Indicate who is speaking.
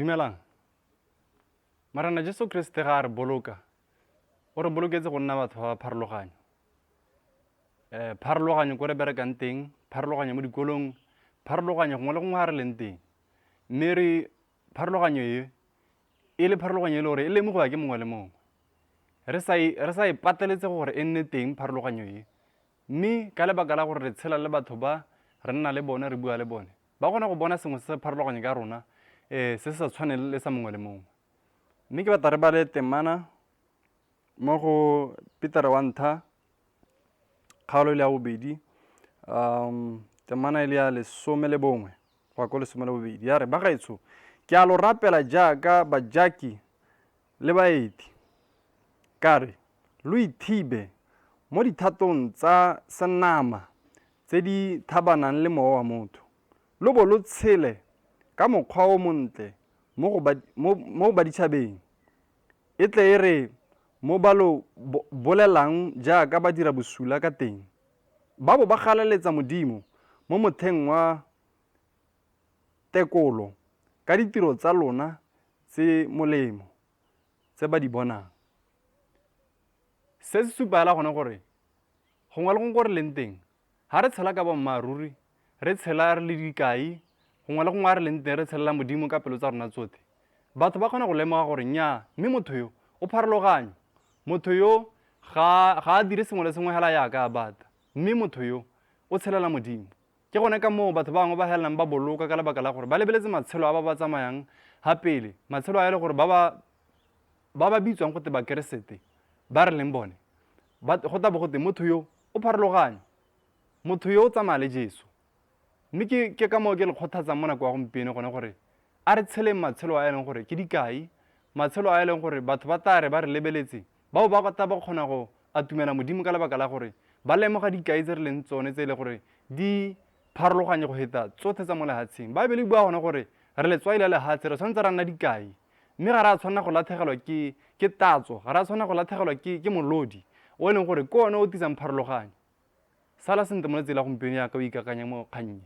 Speaker 1: Dumelang. Morena Jesu Kriste ga a re boloka, o re boloketse go nna batho ba pharologanyo. Pharologanyo ko re berekang teng, pharologanyo mo dikolong, pharologanyo gongwe le gongwe ga re leng teng. Mme re pharologanyo e, e le pharologanyo e le gore e lemogiwa ke mongwe le mongwe. Re sa e, re sa e pateletse gore e nne teng pharologanyo e. Mme ka lebaka la gore re tshela le batho ba, re nna le bone, re bua le bone, ba kgona go bona sengwe se se pharologanyo ka rona, se se sa tshwaneng le sa mongwe le mongwe. Mme ke batla re bale temana mo go Petere wa ntlha, kgaolo e le ya bobedi, temana e le ya 11 go ya ko 12. Ya re, Bagaetsho, ke a lo rapela jaaka bajaki le baeti, ka re, lo ithibe mo dithatong tsa senama tse di thabanang le mowa wa motho, lo bo lo tshele ka mokgwa o montle mo go ba, mo, mo baditšhabeng, e tle e re mo ba lo bolelang jaaka ba dira bosula ka teng, ba bo ba galaletsa Modimo mo motlheng wa tekolo ka ditiro tsa lona tse molemo tse ba di bonang. Se se supa hela gone gore gongwe le gongwe ko re leng teng, ga re tshela ka boammaaruri, re tshela re le dikai, gongwe le gongwe ga re leng teng re tshelela Modimo ka pelo tsa rona tsotlhe, batho ba kgona go lemoga gore nnyaa, mme motho yo o pharologanyo, motho yo ga a dire sengwe le sengwe hela yaka a batla, mme motho yo o tshelela Modimo. Ke gone ka moo batho ba bangwe ba helelang ba boloka ka lebaka la gore ba lebeletse matshelo a ba ba tsamayang ha pele, matshelo a e le gore ba ba ba ba bitswang gote Bakeresete ba re leng bone, ba go tla bo gote motho yo o pharologanyo, motho yo o tsamaya le Jesu. Mme ke ke ka moo ke le kgothatsang mo nako ya gompieno gone gore a re tsheleng matshelo a e leng gore ke dikai, matshelo a e leng gore batho ba tla re ba re lebeletse ba bo ba tla ba kgona go atumela Modimo ka lebaka la gore ba lemoga dikai tse re leng tsone tse e le gore di pharologanye go feta tsotlhe tsa mo lehatsheng. Baebele e bua gone gore re letswai la lehatshe, re tshwanetse ra nna dikai, mme ga re a tshwanela go latlhegelwa ke ke tatso, ga re a tshwanela go latlhegelwa ke ke molodi o e leng gore ke one o tlisang pharologanyo. Sala sentle mo letsatsi la gompieno yaka o ikakanya mo kgannyeng.